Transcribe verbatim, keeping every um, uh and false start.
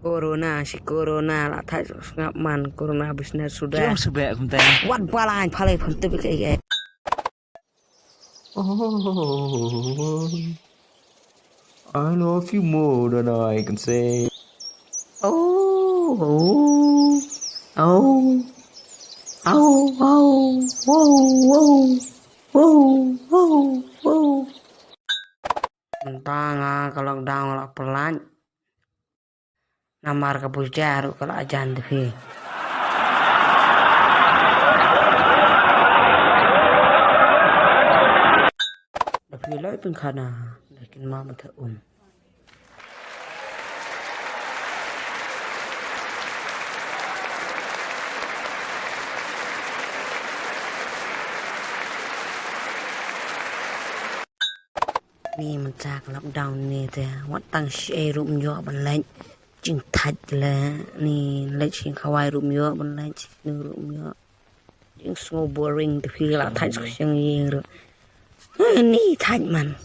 Corona, shi corona la thait sngap man, corona business sudah. Kiong sebek kumta. Wat balang phalai phan tu bik ai. Oh, I love you more than I can say. Oh, oh, oh, oh, oh, oh, oh, oh, oh, oh. Mynta nga ka lockdown la pynlait. Namar ka puja ruh ka la jan da phi. Da phi loi pynkhana da kin ma mynta um. Ni mynta ka lockdown ni te wat tang shi ei ruh mynta ban leit. Jing thait le ni leit shi khawai ruh mynta ban leit shi nu ruh mynta. Jing sngew boring te phi la thait sku shang ying ruh. Ni thait man.